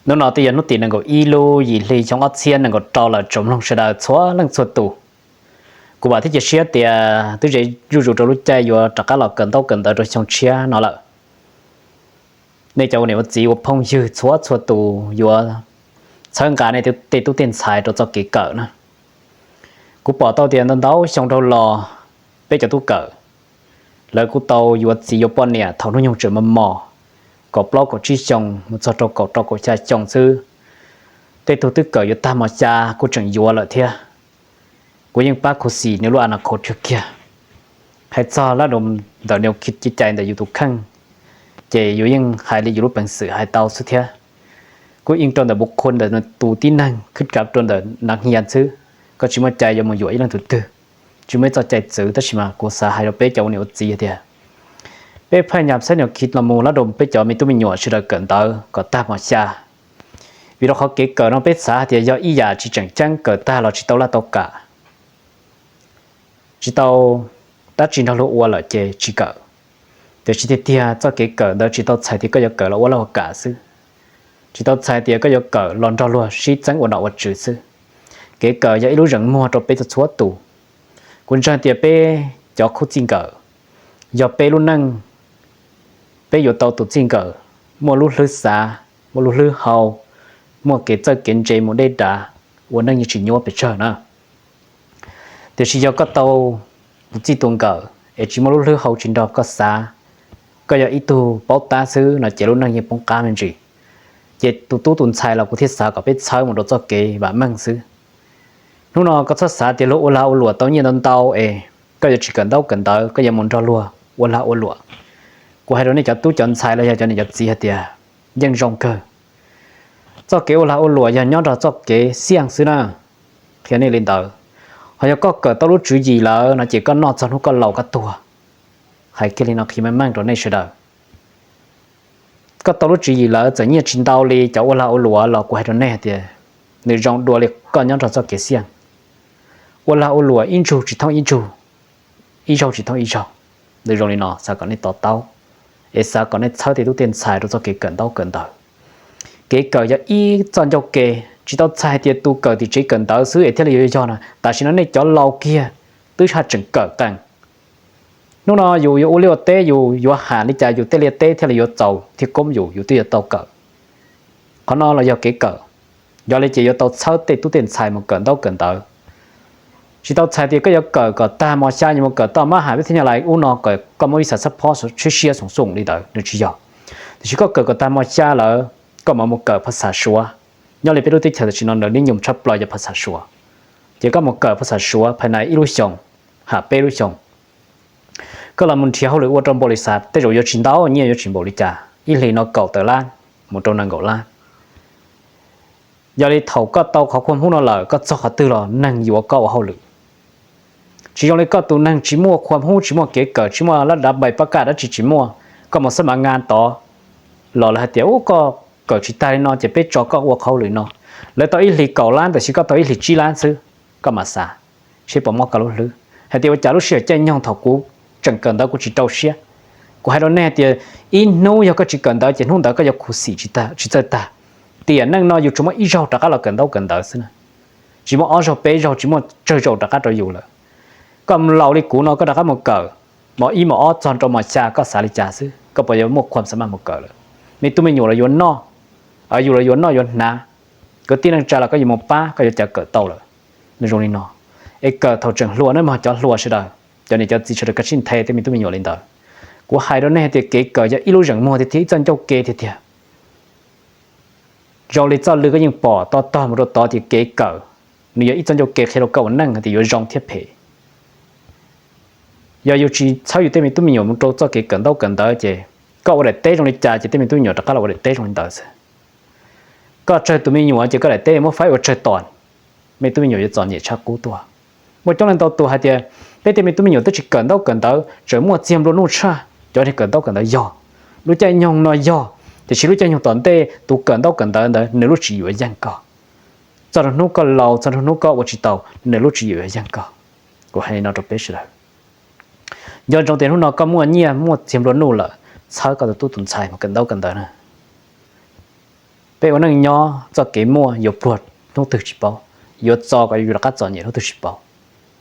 Hnub no twb yog hnub tim nees nkaum ib lub yim hli xyoo ob txhiab nees nkaum rau lawm tsoom mloog sawv daws txhua leej txhua tus. Kuv vam thiab cia siab tias twb ze zuj zus rau lub caij yuav rov qab los kawm ntaub kawm ntawv rau xyoo tshiab no lawm. Nej cov ua niam ua txiv ua phooj ywg txhua txhua tus yuav txhawb nqa nej tej tub tej ntxhais rau txoj kev kawm na. Kuv pom tau tias ntau ntau xyoo dhau los peb cov tub kawm, lawv kuj tau yuav txiv yuav poj niam thaum hnub nyoog tseem mos mos, kaum plaub kaum tsib xyoo mus txog rau kaum rau kaum xya xyoo xwb. Tej tug twb kawm yuav tag mos xya kuj tseem yuav lawm thiab. Kuv yeej pab khuv xim nws lub a na khov rhiab kiag. Hais txog lab dum ntawm nws kev cai ntawm yus tus kheej, ces yus yeej hais li yus lub peev xwm hais tau xwb thiab. Kuj yeej rau ntawm npu khu ntawm tus tib neeg khwb kav rau ntawm nav hia xwb. Koj tsis muaj cai yuav mus yuam ib leej tus twg, tsis muaj ib txoj cai txwv, tab sis mas kuv xav hais rau peb cov ua niam ua txiv tias peb phaj nyas xab nyas khiv los mus lab dum peb cov me tub me nyuam sawv daws kawm ntawv kom tag mos xya. Vim rau qhov kev kawm no peb xav hais tias yog ib yam tsis tseem ceeb, kawm tag los tsis tau laj tau kam, tsis tau dab tsi nrog luag ua lawm ces tsis kawm. Tiam sis tiag tiag txoj kev kawm ntawd tsis tau txhais tias koj yuav kawm los ua laj ua kam xwb, tsis tau txhais tias koj yuav kawm los nrog luag sib txeeb ua nom ua tswv xwb. Kev kawm yog ib lub zeem muag rau peb txhua txhua tus. Kuv ntseeg tias peb cov khub txij nkawm, yog peb lub neej, peb yuav tau tus txij nkawm muaj lub hlwb xav, muaj lub hlwb hau, muaj kev txawj kev ntse mus deb dav, ua neej yeej tsis nyuaj pes tsawg na. Tiam sis yog koj tau tus txij tus nkawm es tsis muaj lub hlwb hau tsis nrog koj xav, koj yog ib tug paub tab xwb no ces lub neej yeej poob qab me ntsis. Ces tus tub tus ntxhais los kuv thiaj xav kom peb txhawb mus rau txoj kev vam meej xwb. Hnub no koj txhob xav tias luag ua lag ua luam tau nyiaj ntau ntau es koj yuav tsis kawm ntaub kawm ntawv, koj yuav mus nrog luag ua lag ua luam. Kuv hais rau nej cov tub cov ntxhais los yog cov niam cov txiv hais tias yeej zoo kawg. Txoj kev ua lag ua luam yog nyob nrog txoj kev xiaj xwb na, qhia nej li ntawd. Ho yog koj kawm tau lub tswv yim lawm no ces koj noj txog hnub koj laus koj tuag. Hais kiag li no qhia meej meej rau nej sawv daws. Koj tau lub tswv yim lawm txawm nyiaj tsis ntau li cov ua lag ua luam los kuv hais rau nej hais tias nws zoo dua li koj nyob nrog txoj kev xiaj. Ua lag ua luam ib ntsug tsis thoob ib ntsug, ib zaug tsis thoob ib zaug. Nws zoo li no xav kom nej to taub, es xav kom nej txhawb tej tub tej ntxhais rau txoj kev kawm ntaub kawm ntawv. Kev kawm yog ib txoj ncauj ke, tsis tau txhais hais tias tus kawm tim tsev kawm ntawv xwb es thiaj li yuav yog no. Tam sim no nej cov laus kiag twb haj tseem kawm qees. Hnub no yus yuav ua liaj ua teb, yus yuav ham li cas yus tej liaj teb thiaj li yuav txaus thiaj koob yus, yus twb yuav tau kawm. Qhov no los yog kev kawm. Yog li ces yuav tau txhawb tej tub tej ntxhais mus kawm ntaub kawm ntawv. Tsis tau txhais tias koj yuav kawm kom tag mos xya yuav mus kawm toj mab ham peb thiaj nyaj lais ub no kom koj muaj ib xav xab phob sib siab xoom xoom li ntawd, nws tsis yog. Tiam sis koj kawm kom tag mos xya lawm, koj mam mus kawm phas xas suav. Nyob li peb lub teb chaws tam sim no ntawm nib nyum tshaj plaws yog phas xas suav. Ces koj mus kawm phas xas suav phais nais ib lub xyoos, ham peb lub xyoos, koj los mus nrhiav hauj lwm ua rau npaum li xav tej zaum yuav tsis ntau, nyiaj yuav tsis npaum li cas, ib hlis no kaum tawm lab mus rau nees nkaum lab. Yog li thaum koj tau qhov khuam hmub no lawm, koj txog qhov twg los neeg yuav koj ua hauj lwm. Tsis zoo li koj tus neeg tsis muaj khuam hmub, tsis muaj kev kawm, tsis muaj lab dav npais pab kaj dab tsi tsis muaj, koj mus xab mav nqa tod los lawv hais tias, u, koj kawm tsis tag li no ces peb tso koj ua qhov hauj lwm no. Lawv tau ib hlis kaum lab tab sis koj tau ib hlis tsib lab xwb, koj mam xav seb puas mob koj lub hlwb. Hais tias ua cas lub sij hawm caij nyoog thaum kuv tseem kawm ntawv kuv tsis rau siab. Kuv hais rau nej hais tias ib hnub yog koj tsis kawm ntawv ces hnub ntawd koj yuav khuv xim tsis txawj tag. Tiam neej no yus tsuas muaj ib zaug rov qab los kawm ntaub kawm ntawv xwb na, tsis muaj ob zaug peb zaug, tsis muaj tsawg zaus rov qab rau yus lawm. Koj laus li kuv no koj rov qab mus kawm mos ib mos ob txog rau mos xya koj xav li cas xwb, koj puas yuav muaj khuam xav mas mus kawm lawm? Me tub me nyuam los yuav noj, yus los yuav noj yuav hnav, kwv tij neej tsa los koj yuav mus pab, koj yuav cas kawm tau lawm? Nws zoo li no. Es kawm thaum tseem hluas nawb mog cov hluas sawv daws, cov niam cov txiv sawv daws kav tsij nthe tej me tub me nyuam li ntawd. Kuv hais rau nej hais tias kev kawm yog ib lub zeem muag tiag tiag, ib txoj ncauj ke tiag tiag. Zoo li txoj lw koj yeej pom to tog mus rau tod tias kev kawm nws yog ib txoj ncauj ke qhia rau koj ua neej hais tias yuav zoo thiab phem. Yog yus tsis txhawb yus tej me tub me nyuam mus rau txoj kev kawm ntaub kawm ntawv ces koj ua daim teb zoo li cas ces tej me tub me nyuam rov qab los ua daim teb zoo li ntawd xwb. Koj tsawg tus me nyuam ces koj daim teb muab faib ua tsawg tom, me tub me nyuam yuav txom nyem tshaj qub tuaj. Muaj coob leej ntau tus hais tias peb tej me tub me nyuam twb tsis kawm ntaub kawm ntawv tseem muaj txiag nplua nuj tshaj cov kawm ntaub kawm ntawv. Yog lub caij nyoog no yog, tiam sis lub caij nyoog tom ntej tus kawm ntaub kawm ntawv ntawd nws lub tswv yim yuav yeej koj. Txog rau hnub koj laus, txog rau hnub koj ua tsis tau, nws lub tswv yim yuav yeej koj. Kuv hais li no rau peb sawv daws. Nco ntsoov tias hnub no koj muaj nyiaj muaj txiag nplua nuj lawm, txhawb koj tus tub tus ntxhais mus kawm ntaub kawm ntawv na. Peb ua neej nyob txoj kev muaj yuav pluag hnub twg tsis paub, yuav txo kom yuav rov qab txom nyem hnub twg tsis paub.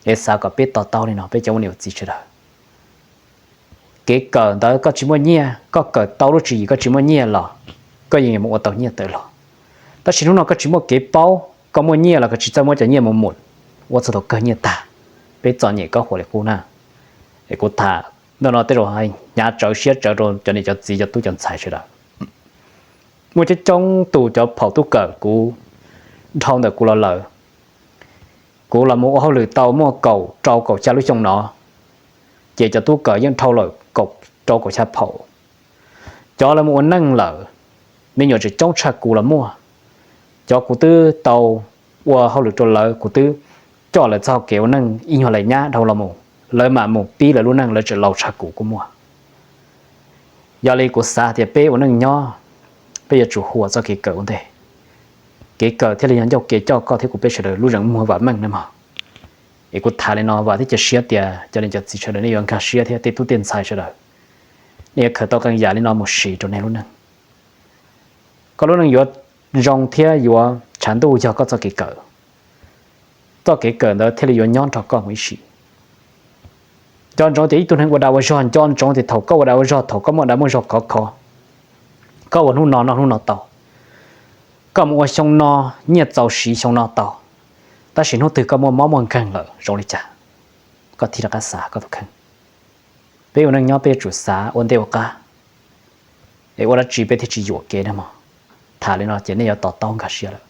Es xav kom peb to taub li no peb cov ua niam ua txiv sawv daws. Kev kawm ntawd koj tsis muaj nyiaj, koj kawm tau lub tswv yim koj tsis muaj nyiaj los koj yeej yuav mus ua tau nyiaj tawm los. Tab sis hnub no koj tsis muaj kev paub, koj muaj nyiaj los koj tsis txawj muab cov nyiaj mus mus ua txog thaum kawg nyiaj tag, peb txom nyem koj huam li qub na. Es kuv tham ntawm no tej zaum hnyav tsawv siab tsawv rau cov niam cov txiv cov tub cov ntxhais sawv daws. Muaj coob coob tus cov phaum tub kawm kuv dhau ntawm kuv los lawm. Kuv los mus ua hauj lwm tau muaj kaum rau kaum xya lub xyoo no, ces cov tub kawm yeej dhau lawm kaum rau kaum xya phaum. Cov lawv mus ua neej lawm, me nyuam tseem coob tshaj kuv los muaj. Cov kuv twb tau ua hauj lwm rau lawv, kuv twb coj lawv txoj hau kev ua neej ib nyuag lais nyab dhau los mus, lawv mam mus pib lawv lub neej lawv tseem laus tshaj kuv kuj muaj. Yog li kuv xav tias peb ua neej nyob, peb yuav tsum huam txoj kev kawm ua ntej. Kev kawm thiaj li yog ncauj ke coj koj thiab kuv peb sawv daws lub zeem muag vam meej na mog. Es kuv tham li no vam thiab cia siab tias cov niam cov txiv sawv daws nej yuav nkag siab thiab tej tub tej ntxhais sawv daws, nej yuav khaws tau qee yam li no mus siv rau nej lub neej. Koj lub neej yuav zoo thiab yuav tshav ntuj yog koj txoj kev kawm. Txoj kev kawm ntawd thiaj li yuav nyob nrog koj mus ib sim. Nco ntsoov tias ib tug neeg ua dag ua zog, nco ntsoov tias thaum koj ua dag ua zog, thaum koj muaj dag muaj zog khov kho, koj ua hnub no noj hnub no tau, koj mus ua xyoo no, nyiaj txaus siv xyoo no tau, tab sis hnub twg koj muaj mob muaj nkeeg lawm zoo li cas, koj thiaj rov qab xav koj tus kheej. Peb ua neej nyob peb yuav tsum xav ua ntej ua qab, es ua dab tsi peb thiaj tsis yuam kev na mog. Tham li no ces nej yuav to taub nkag siab lawm,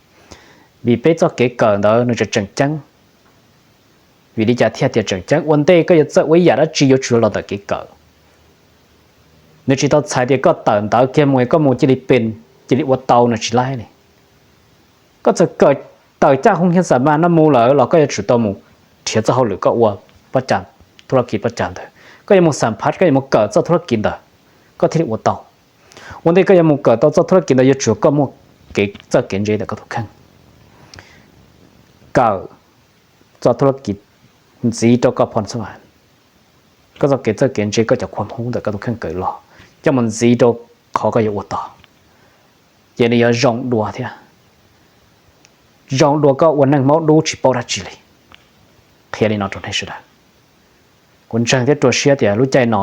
vim peb txoj kev kawm ntawd nws tseem tseem ceeb. Vim li cas thiaj tias tseem ceeb? Ua ntej koj yuav txawj ua ib yam dab tsi yuav tsum los ntawm kev kawm. Nws tsis tau txhais tias koj tawm ntawv kiag mus koj mus cia li pe, cia li ua tau, nws tsis laib li. Koj txawm kawm tawm caj hoo hiab xam mas no mus lawm los koj yuav tsum tau mus nrhiav txoj hauj lwm koj ua pob ca, thub lab kis pob ca ntawd. Koj yuav mus xam phav, koj yuav mus kawm txoj thub lab kis ntawd, koj thiaj li ua tau. Ua ntej koj yuav mus kawm tau txoj thub lab kis ntawd yuav tsum koj muaj kev txawj kev ntse ntawm koj tus kheej. Kawm txoj thub lab kis ntxiv rau koj phoj xab mas, koj txoj kev txawj kev ntse koj cov khuam hub ntawm koj tus kheej kawm los coj mus ntxiv rau qhov koj yuav ua tod, ces nws yuav zoo dua thiab. Zoo dua koj ua neej maub dub tsis paub dab tsi li. Qhia li no rau nej sawv daws. Kuv ntseeg thiab rua siab tias lub caij no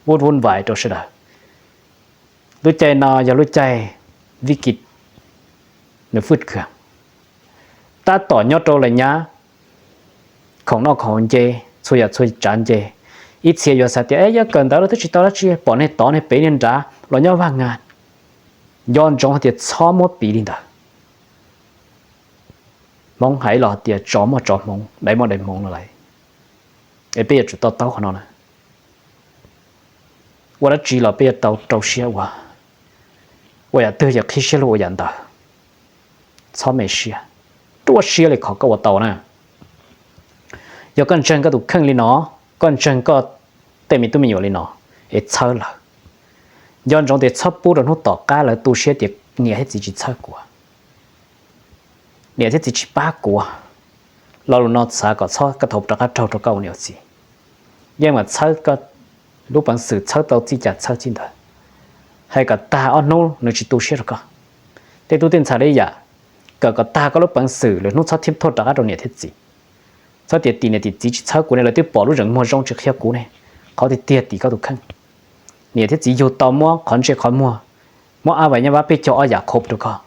vuj vuj vais rau sawv daws. Lub caij no yog lub caij vib kis, nws fwj kawg. Tab tom nyob rau lawm nyab, khoom noj khoom nce, txhua yam txhua tsav nce. Ib txhia yuav xav tias, e, yuav kawm ntawv los twb tsis tau dab tsi, pom nej tod nej pem nej nrad los nyob vaj ngas. Nco ntsoov hais tias txhob muab piv li ntawd. Hmoob hais los tias tsov muaj tsov hmoov, daiv muaj daiv hmoov no lawm. Es peb yuav tsum to taub qhov no na. Ua dab tsi los peb yuav tau rau siab ua. Ua yam twg yog qhib siab lug ua yam ntawd. Txhob me siab, ruaj siab li qhov koj ua tau na. Yog koj ntseeg koj tus kheej li no, koj ntseeg koj tej me tub me nyuam li no, es txhawb lawv. Nco ntsoov tias txhob pub rau hnub tom qab lawv tu siab tias niam thiab txiv tsis txhawb kuv, niam thiab txiv tsis pab kuv. Lo lus no xav kom txhob koj thaum rov qab raug rau koj ua niam ua txiv. Yeej mas txhawb koj lub peev xwm txhawb tau txij cas txhawb txij ntawd. Hais kom tag ob hnub nws tsis tu siab rau koj. Tej tub tej ntxhais li yam, kawm kom tag koj lub peev xwm lwm hnub txhob thib thauj rov qab rau niam thiab txiv. Txhob tias tim niam tim txiv tsis txhawb kuv ne, lawv twb pom lub zeem muag zoo tsis qhia kuv ne. Qhov tiag tiag tim koj tus kheej. Niam thiab txiv yug tau muab qhov ntsej qhov muag, muab ab vais nyab vab peb caug ob yam qhuav rau koj,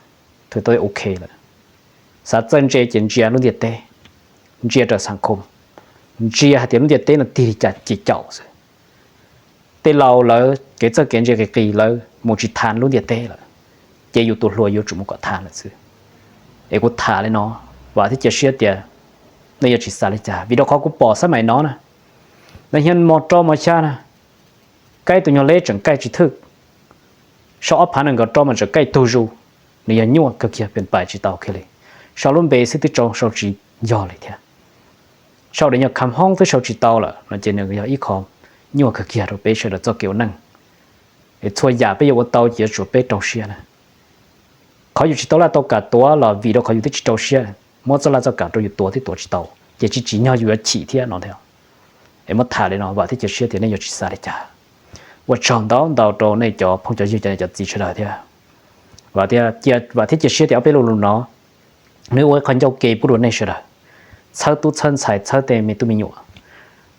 thwm tau ok lawm. Xav txawj ntse ces ntsia lub ntiaj teb, ntsia raws xam khum, ntsia hais tias lub ntiaj teb no tig li cas ces caum xwb. Tej laus lawv kev txawj kev ntse qis qis lawv mus tsis tha lub ntiaj teb lawm, ces yus tus hluas yuav tsum mus kom tha lawm xwb. Es kuv tham li no, vam thiab cia siab tias nej yuav tsis xav li cas, vim rau qhov kuv pom xab mais no na, lawv hnyiab mos rau mos xya na, kaij tus nyuag leb tseem kaij tsis thwj, sau ob phav nees nkaum rau mas tseem kaij tug zus, nws yog nyuaj kawg kiag, pes pais tsis tau kiag li. Sau lub npe xwb twb tso sau tsis yog li thiab. Sau daim nyuag kham hoob twb sau tsis tau lawm no ces nws yog ib qho nyuaj kawg kiag rau peb sawv daws txoj kev ua neej. Es txhua yam peb yuav ua tau ces yuav tsum peb rau siab na. Qhov yus tsis tau laj tau kam tuav los vim rau qhov yus twb tsis rau siab, muab txoj laj txoj kam rau yus tuav twb tuav tsis tau, ces tsis tsim nyog yus yuav chim thiab no thiab. Es muab tham li no vam thiab cia siab tias nej yuav tsis xav li cas. Ua tsaug ntau ntau rau nej cov phooj cov ywg cov niam cov txiv sawv daws thiab. Vam thiab cia siab tias ob peb lo lus no nws ua ib qho ncauj ke pub rau nej sawv daws txhawb tub txhawb ntxhais txhawb tej me tub me nyuam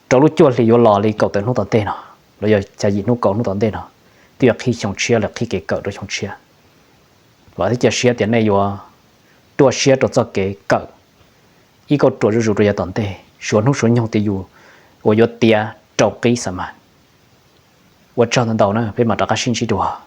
rau lub cuaj hli yuav los li kaum tawm hnub tom ntej no, los yog xya yim hnub kaum hnub tom ntej no, twb yuav qhib xyoo tshiab lawm, qhib kev kawm rau xyoo tshiab. Vam thiab cia siab tias nej yuav ruaj siab rau txoj kev kawm ib kauj ruam zuj zus rau yav tom ntej, suav hnub suav nyoog tias yus uas yuav tiav rau qib xa mas. Ua tsaug ntau ntau na, peb mam rov qab sib ntsib dua.